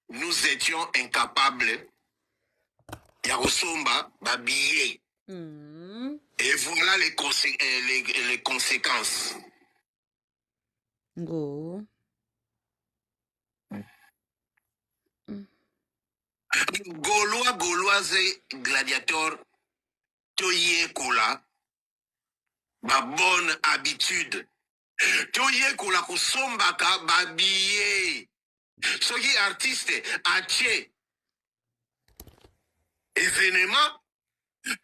Nous étions incapables ya kosomba ba billets. Et voilà les, consé les conséquences. Ngo. Gaulois, Gauloise, gladiator, toyekola ba bonne habitude. Toyekola kosombaka ba billets. Soki artiste atie événement,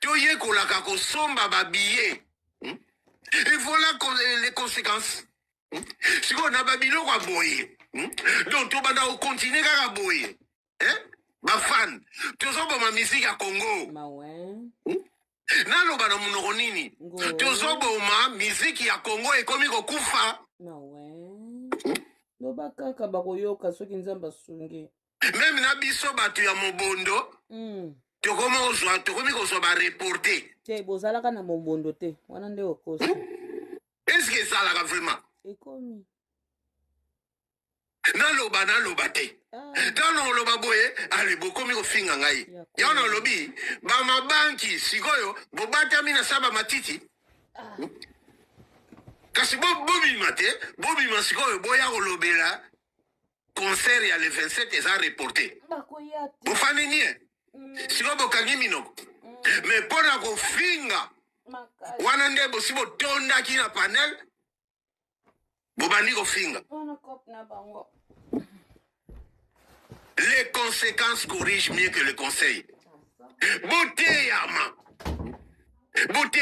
toyekolaka kosomba ba billets. Et voilà les conséquences. Sikoyo na babiloko ya boye. Donc tobanda kocontinue kaka boye. Eh? Bafan, tozoboma musique ya Congo. Mawe. Naloba na monoko nini? Ngo. Tozoboma musique ya Congo, ekomi kokufa. Mawe. Loba kaka, bakoyoka soki Nzambe asungi. Même na biso bato ya mobondo, tokomi kozwa, tokomi kozwa bareporte. Te, bozalaka na mobondo te, wana nde okosi. Est-ce ezalaka vraiment? Ekomi. Naloba, naloba te. Ah. Ntango oloba boye, ale bokomi kofinga ngai. Ya. Yango nalobi bamabanki sikoyo bobatami na sa bamatiti. Ah. Kasi bobima te, bobima sikoyo, boya kolobela concert ya le 27 eza reporté. Bakoya te. Bofandi nie. Sikoyo bokangi minoko, mais mpo na kofinga Makasi. Wana nde bosi botondaki na panel, bobandi kofinga. Wana cope na bango. Les conséquences corrigent mieux que le conseil. Boteyama, bote.